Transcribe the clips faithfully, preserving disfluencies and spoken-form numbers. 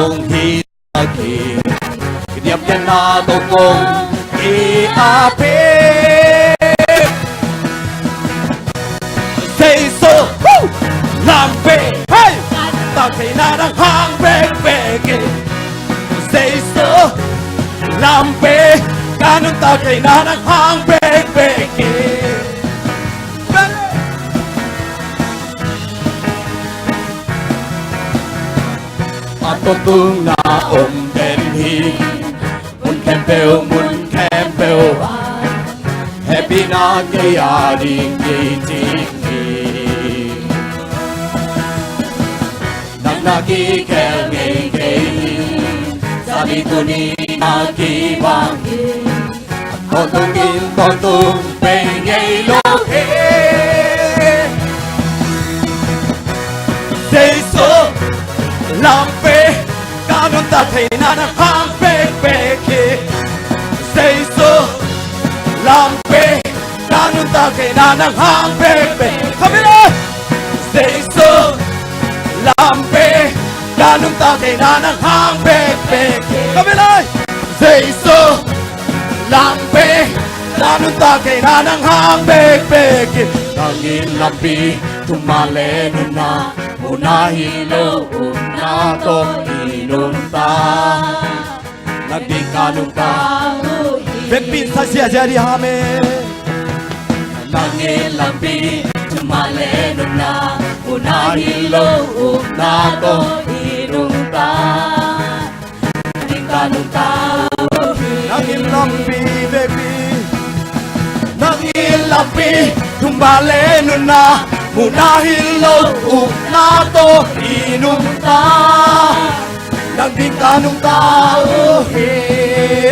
hong hi a ki, diam diam na to kong ki a pe. Jesu, woo! Lampi, hey! Taktheihna nang hang bekbek hi. Jesu, lampi, ka nuntak theihna nang hang bekbek hi. A tawntung na om den hi. Mun khempeuh, mun khempeuh ah hehpihna kei a ding hi cih hi. Nang na kikhel ngei kei hi. Sani tuni na kibang hi. Tawntung in tawntung pei ngei lo hi. Jesu, lampi, ka nuntak theihna nang hang bekbek hi. Jesu, lampi, ka nuntak theihna nang hang bekbek. Come in, eh! Jesu, lampi, ka nuntak theihna nang hang bekbek hi. Come in, eh! Jesu, lampi, ka nuntak theihna nang hang bekbek hi. Nang in lampi, thumvale nunna, muna hi lo upna tawh i nungta. Nang ding ka nungta uh hi. Vekpi in sa ziahziah dih, amen. Nang in lampi, thumvale nunna, muna hi lo upna tawh i nungta. Nang in lampi vekpi. Nang in lampi, thumvale nunna, muna hi lo upna tawh i nungta. Nang ding ka nungta uh hi.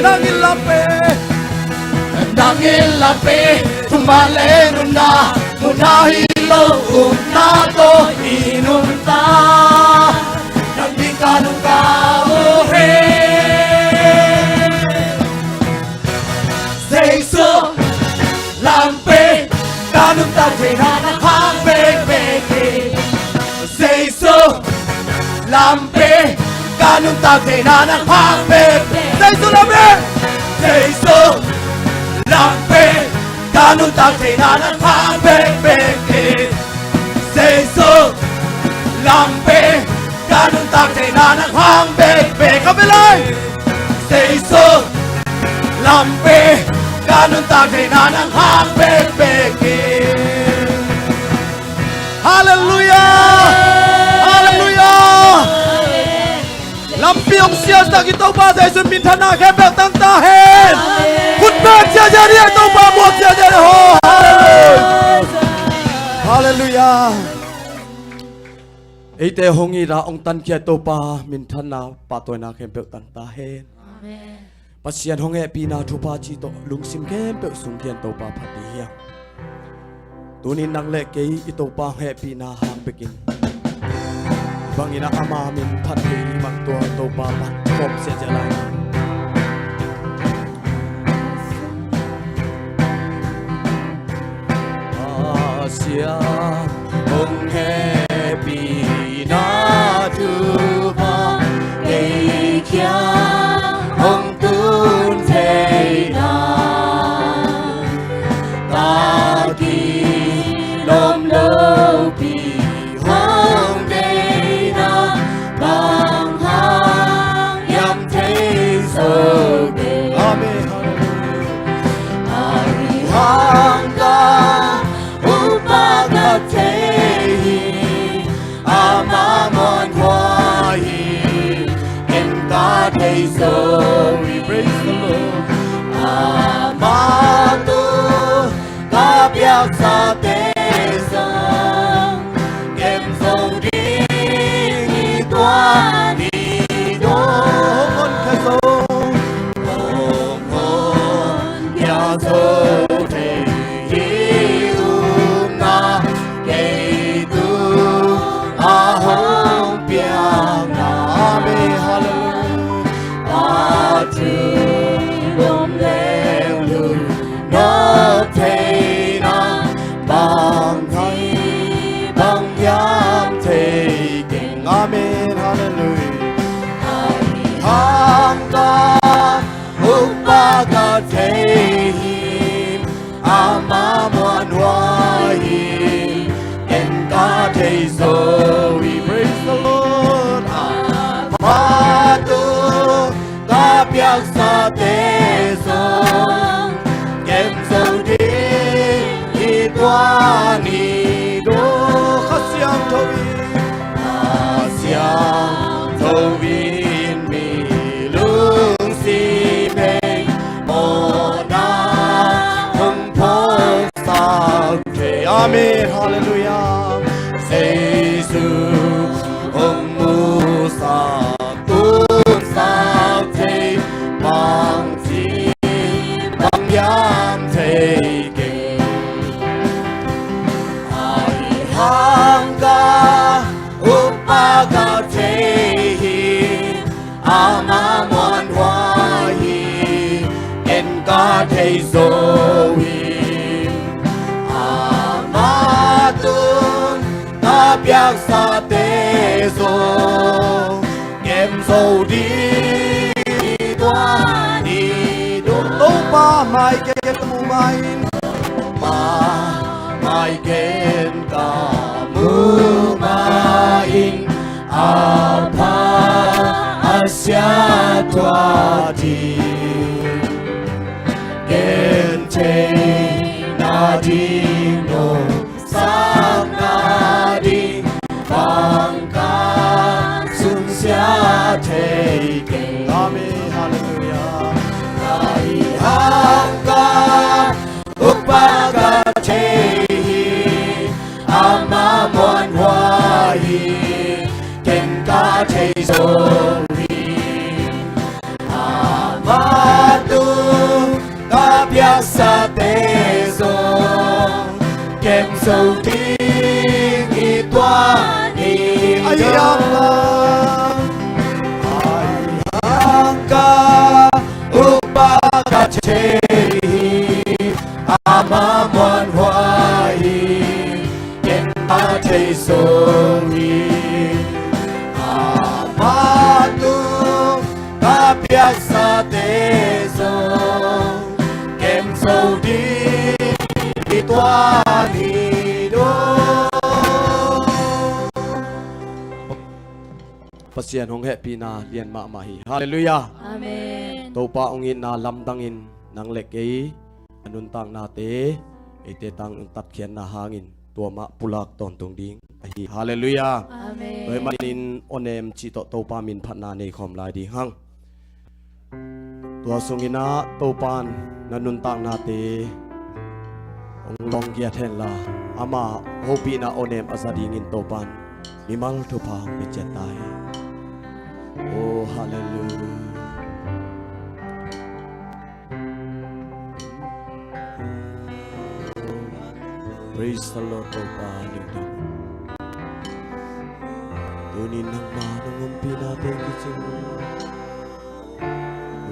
Nang in lampi. Nang in lampi, thumvale nunna, muna hi lo upna tawh i nungta. Nang ding ka nungta uh hi. Jesu, lampi, ka nuntak theihna nang hang bekbek hi. Jesu, lampi, ka nuntak theihna nang hang bekbek. Jesu, lampi. Jesu, lampi, ka nuntak theihna nang hang bekbek hi. Jesu, lampi, ka nuntak theihna nang hang bekbek. Ka belai. Jesu, lampi, ka nuntak theihna nang hang bekbek hi. Halleluiah! Halleluiah! Lampi hong sialsak i Topa Jesu minthanna khempeuh tang ta hen. Khut beng ziahziah dih, Topa muak ziahziah dih. Ho, halleluiah. Halleluiah. Eite hong it a hong tankhia Topa minthanna pahtawina khempeuh tang ta hen. Amen. Pasian hong hehpihna thupha cih tawh lungsim khempeuh sungkhia in Topa phat dih hi hang. Tunin nang le kei i Topa hong hehpihna hang bekin bangin a ama min phat thei i mang tua Topa phat khawm ziahziah lai. Pasian hong hehpihna thupha kei kiang hong tun thei nang. Ka kilawm lopi hong deihna bang hang hiam thei zo ding. Amen. Ahi hang ka upa ka thei hi. Ama muanhuai hi, ken ka thei zo hi. Praise the Lord. Ama tawh ka piaksate zong kem zo ding hi. Tua ni dong hong honkhia zo, hong honkhia zo thei hi. Upna kei tung a hong piakna. Amen. Halleluiah. thei hi. Ama muanhuai hi, ken ka thei zo hi. Praise the Lord. Ama tung ka piaksate zong kem zo ding hi, tua ni dong. Kha Siangtho in, Kha Siangtho in mi lungsim hei mawhna hong phawksak thei. Amen. Halleluiah. Jesu hong musak, tunsak thei, bangci bang hiam thei keng. Ahi hang ka upa ka thei hi, ama muanhuai hi, ken ka thei zo hi. Ama tung ka piaksate zong kem zo ding hi, tua ni dong. Topa mai ken ka mu ma-in, Topa mai ken ka mu ma-in, a pha a sia tua ding gen thei nading, nuamsak nading bang ka sunsia thei keng. Amen. Halleluiah. Ahi hang ka upa ka thei hi, ama muanhuai hi, ken ka thei zo hi. Ama tung ka piaksate zong kem zo ding hi, tua ni dong. Ahi hang ka, ahi hang ka upa ka thei hi, ama muanhuai hi, ken ka thei zo hi. Ama tung ka piaksate zong kem zo ding hi, tua ni dong. Pasian hong hehpihna lian mahmah hi. Halleluiah. Amen. Topa hong itna lamdangin nang le kei a nuntaknate, eite tang tatkhiatna hangin tua mah pulak tawntung ding ahi. Halleluiah. Amen. Tua ahih manin Onem cih tawh Topa min phatna nei khawm lai ding hang. Tua sungin ah Topan na nuntaknate hong dong giat henla, ama hopihna Onem a za dingin Topan mimal thupha hong pia ciat ta hi. Oh, halleluiah. Praise the Lord, Topa lungdam. Tuni nangma nong ompihnate kicing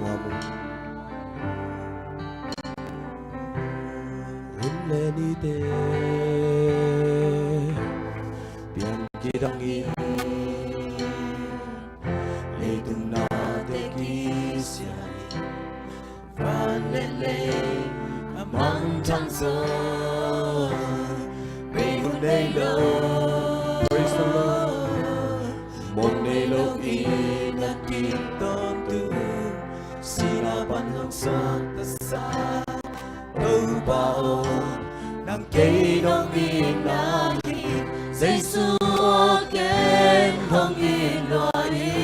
nuam ung. Hun le nite pian kidangin, leitung nate kisianin, van le lei a mangthang zong, bei hun nei lo. Praise the Lord. Mawng nei lo in a kim tawntung, sihna pan hong suak ta sa. Topa aw, nang kei nong it nang hi, Jesu aw, ken hong it lua hi.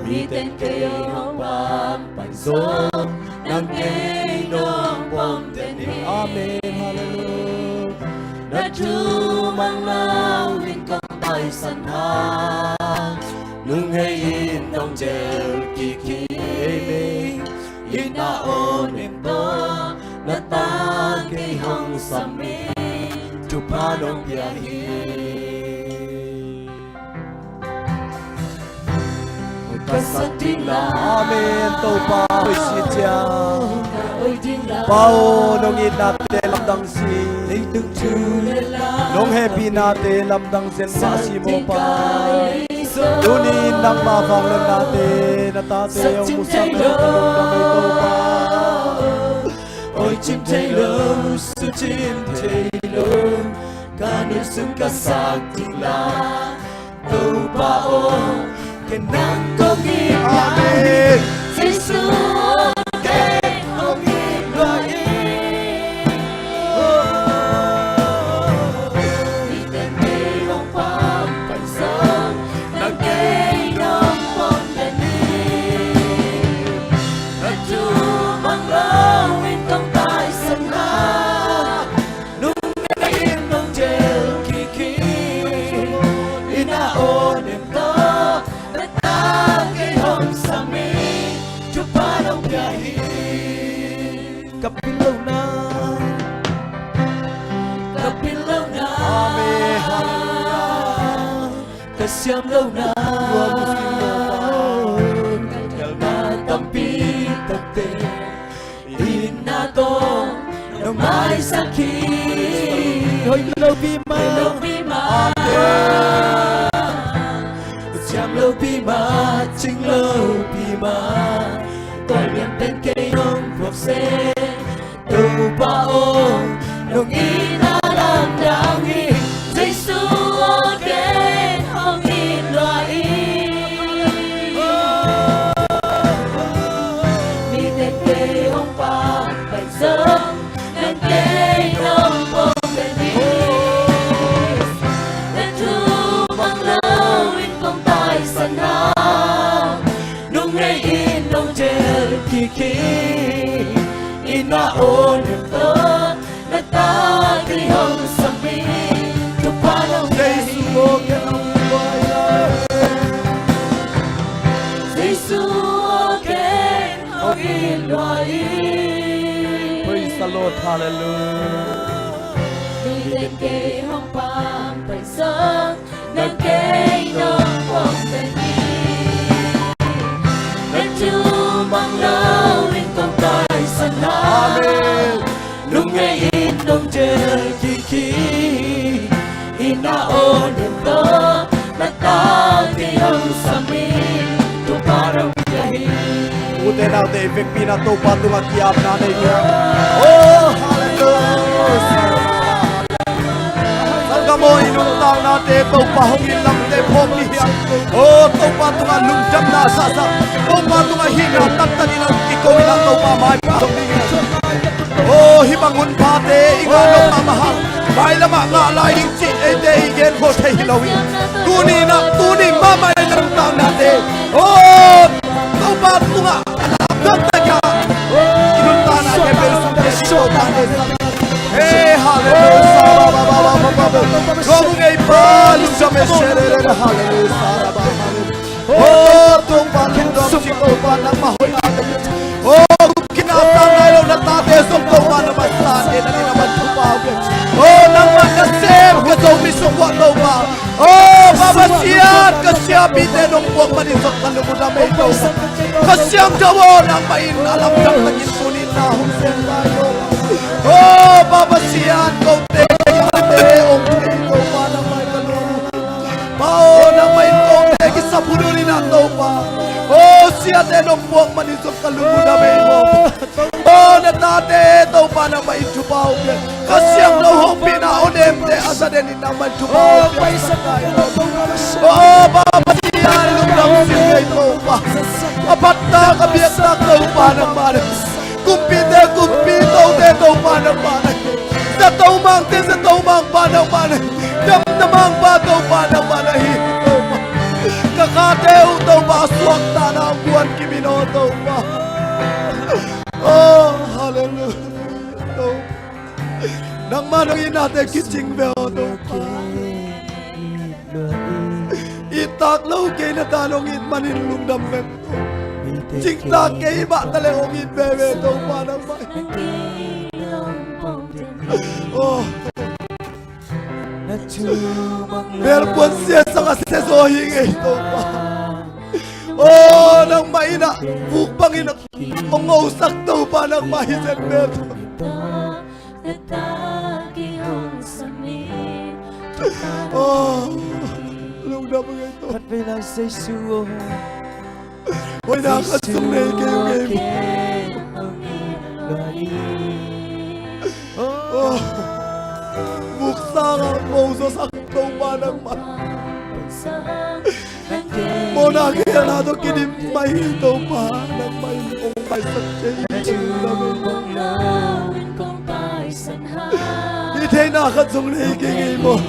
Mite'n kei hong pampan zong, nang kei nong pom den hi. Amen. Halleluiah. Na thu mang lo in kong taisan hang, nunghei in nong del kik hi. Amen. Itna aw nem tawh na ta kei hong sam in, thupha nong pia hi. Ka sak ding la. Amen. Topa hoih si ciang. Ka hoih ding la. Pa aw, nong itnate lamdang si. Leitung thu le la. Nong hehpihnate lamdang zen mah si maw Pa. Tuni-in nangmah vangliatnate na tate hong musak na hong lungdam ei Topa. Oi cim thei lo, su cim thei lo, ka nunzun ka sak ding la, Topa aw, ken nang kong it lai. Amen. Jesu aw, ken hong it lai. Oh, i ten kei hong pang pai zong, nang kei nong pom den hi. Na thu mang lo in kong taisan a, nung na in nong del kik hi. I na aw nem tawh na ta kei hong sam hi. Thupha nong pia hi. Ka pil lohna, ka pil lohna. Amen. Hallelujah. Ka siam lohna, ka galna tampi takte, itna tawh nong maisak hi. Hoih lopi mah, hoih lopi mah. Amen. Siam lopi mah, cing lopi mah, tua lian pen kei nong vuak seh. Topa aw, nong itna lamdang hi. Jesu aw, ken hong it lai. Mite kei hong pang pai zong, nang kei nong pom den hi. Na thu mang lo in kong taisan a, nung na in nong del kik hi. I na aw nem tawh na ta kei hong sam hi. Thupha nong pia hi. Jesu aw, ken hong it lai. Jesu aw, ken hong it lai. Praise the Lord. Hallelujah. Mite kei hong pang pai zong, nang kei nong pom den hi. Na thu mang lo in kong taisan a, amen, nung na in nong del kik hi. I na aw nem tawh na ta kei hong sam hi. Thupha nong pia hi. Ute naute, i vekpi-in ah Topa tungah ki-apna nei hi hang. Oh, hallelujah. Sanggam aw, i nuntaknate Topa hong it lamte phawk ni hi hang. Oh, Topa tungah lungdamna sasa, Topa tungah hihna taktak in ah kiko in ah Topa maipha hong ding hi hang. Oh, hih bang hun phate i ngah nop mahmah hang. Mailamah ngah lai ding cih eite i gen khol thei hi lo hi. Tuni in ah, tuni mahmah in ah nuntaknate, oh, Topa tungah a lamdang tak in ah i nuntakna khempeuh sung Jesu Topa in. Hey, hallelujah. Tua bung ei pa lungdam ei, hallelujah. Oh, Topa lungdam cing, Topa nangmah hoihna. Oh, gupkhiatna a tang nai lo na tate zong Topa nangmah san in, na in a man thupha hong pia. Oh, nangmah nasem ka Zomi sungah Topa. Oh, Pa Pasian, ka siapite nong puak manin zong ka lungdam ei Topa. Ka Siangtho aw, nangmah in a lamdang takin tuni in na hong sem lai Topa. Oh, Pa Pasian, kote, kote hong thei Topa nangmah in ka lungdam. Pa aw, nangmah in kote kisap hun hun in ah Topa. Oh, siate nong puak manin zong ka lungdam ei Topa. Oh, na tate Topa nangmah in thupha hong pia. Ka Siangtho hong pina aw nemte a za den in nangmah in thupha hong pia. Oh, Pa Pasian, lungdam cing ei Topa. A phattak a biaktak Topa nangmah na hi. Kumpite kumpi, tote Topa nangmah na hi. Zato mangte zato mangpa nangmah na hi. Damna mangpa Topa nangmah na hi Topa. Ka khate uh Topa a suakta na guan kim in aw Topa. Oh, hallelujah. Topa, nangmah nong itnate kicing ve aw Topa. It tak lo kei na ta nong it manin lungdam vek. Cing tak kei mah ta le hong it veve Topa nangmah. Oh. Melpuan siasak a siazaw hi ngei Topa. Oh, nangmah in ah vuk bangin hong ngosak Topa nangmah hi zen mel. Oh, lung lungdam ing ei Topa. Khat vei lai Jesu aw. Hoihna khat zong nei kei ung ei maw. Oh. Vuk sangah mo zawsak Topa nangmah. Mawhna khelna tawh kidim mah hi Topa, nangmah in hong maisak kei hi. Hih theihna khat zong nei kei ing ei maw.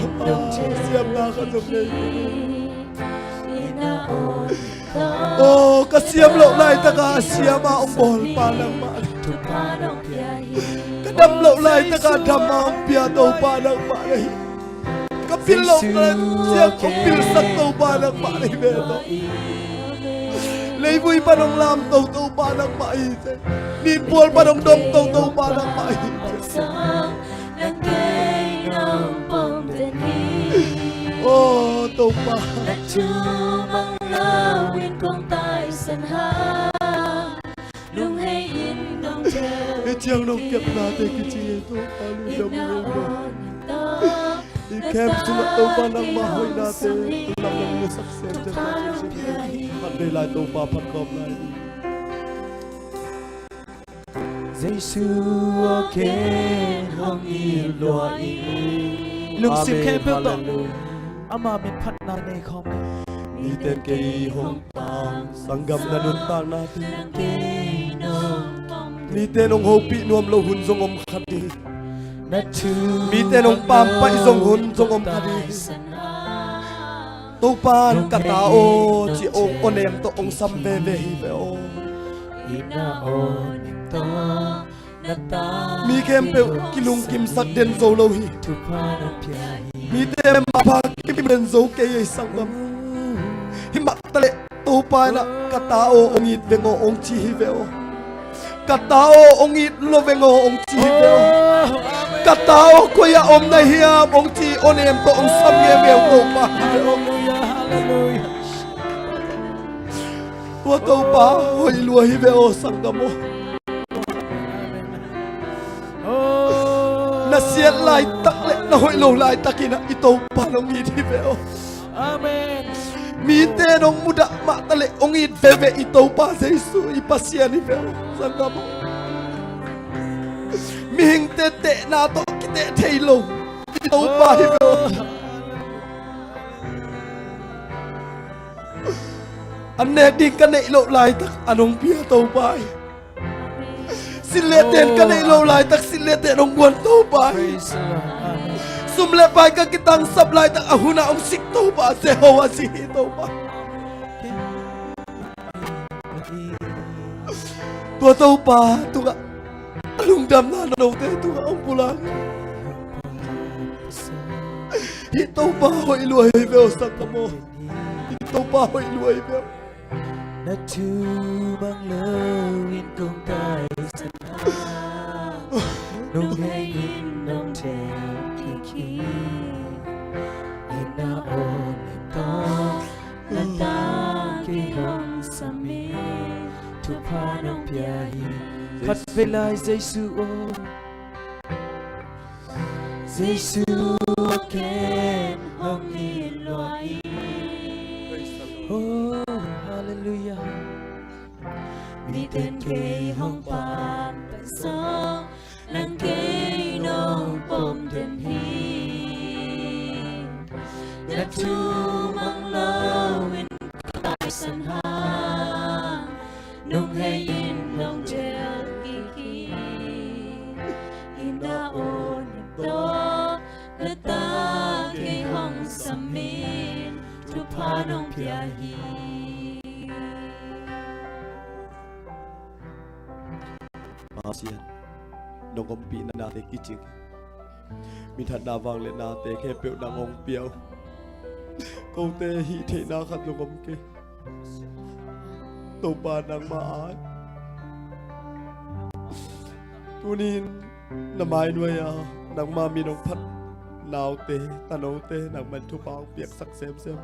Siamna khat zong nei kei ing ei. Oh, ka siam loh laitaka siama hong bawlpa nangmah le, ka dam loh laitaka dama hong pia Topa nangmah le hi. Ka pil loh laitaka hong pilsak Topa nangmah le hi ve tawh. Leivui pan hong lamto Topa nangmah hi. Ninpual pan hong domto Topa nangmah hi. Nang kei nong pom den hi. Oh, Topa. Na thu mang lo in kong taisan hang. Lunghei in nong tel. Hih ciang nong kepnate kici ei Topa, lungdam ing ei maw. Hih camp sungah Topa nangmah hoihnate lamdang in saksen te. Khat vei lai Topa phat kawm lai. Jesu aw ken hong it lua ing. Lungsim khempeuh tawh ama min phatna nei khawm ni. Mite in kei hong pang, sanggam na nuntakna te. Mite in hong hopih nuam lo hun zong om kha ding. Mite in hong pampaih zong hun zong om kha ding. Topa in ka ta aw ci hong awnem tawh hong sam veve hi ve aw. Mi khempeuh kilungkimsak den zo lo hi. Mite mapha kim den zo kei ei sanggam. Hi mah taleh Topa in ah ka ta aw hong it veng aw hong ci hi ve aw. Ka ta aw hong it lo veng aw hong ci hi ve aw. Ka ta aw koi ah om na hiam hong ci awnem tawh hong sam ngeungeu Topa hi ve aw. Tua Topa hoih lua hi ve aw sanggam aw. Na siat laitak le na hoih lo laitakin ah i Topa nong it hi ve aw. Amen. Mite nong mudah mahtaleh hong it veve i Topa Jesu i Pasian hi ve aw sanggam aw. Mihingte tehna tawh kiteh thei lo i Topa hi ve aw. An nek ding ka neih loh laitak an hong pia Topa hi. Sin le ten ka neih loh laitak sin le ten hong guan Topa hi. Sum le pai ka kitangsap laitak a hunah hong sik Topa Jehovah Jireh hi Topa. Tua Topa tungah a lungdamna note tungah hong pulak hi. Hih Topa hoih lua hi ve aw sanggam aw. Hih Topa hoih lua hi ve aw. Na thu mang lo in kong taisan hang. Nong hei in nong tel kik hi. I na aw na tawh na ta kei hong sam in. Thupha nong pia hi. Khat vei lai Jesu aw. Jesu aw ken hong it lua ing. Oh, hallelujah. Mite in kei hong pampaih zong nang kei nong pom den hi. Na thu mang lo in ka taisan hang. Nong hei in nong tel kik hi. I na aw na tawh na ta kei hong sam in. Thupha nong pia hi. Pasian nong ompihna nate kicing. Minthanna vangliatnate khempeuh nang hong pia uh. Kote hih theihna khat zong om kei. Topa nangmah ai. Tunin na mainuai-a nangmah min hong phat naute tanote nangmah in thupha hong piaksak semsem.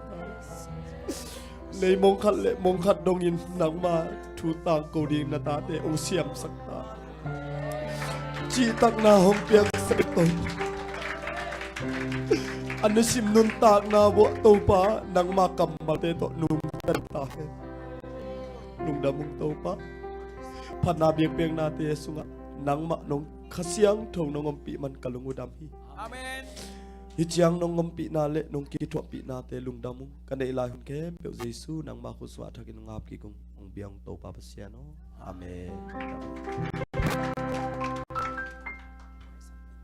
Nei mong khat le mong khat dongin nangmah thu tangko ding na tate hong siamsak ta. Cihtakna hong piaksak to. a nisim nuntakna uah Topa, nangma kammalte tawh nungta ta hen. Lungdam ung Topa. Phatna biakpiaknate sungah nangmah nong Kha Siangtho nong ompih man ka lung uh dam hi. Amen. Hih ciang nong ompihna le nong kithuahpihnate lungdam ung. Ka neih lai hun khempeuh Jesu nangma khut sungah a thakin hong ap kik ung. Hong bia ung Topa Pasian aw. Amen.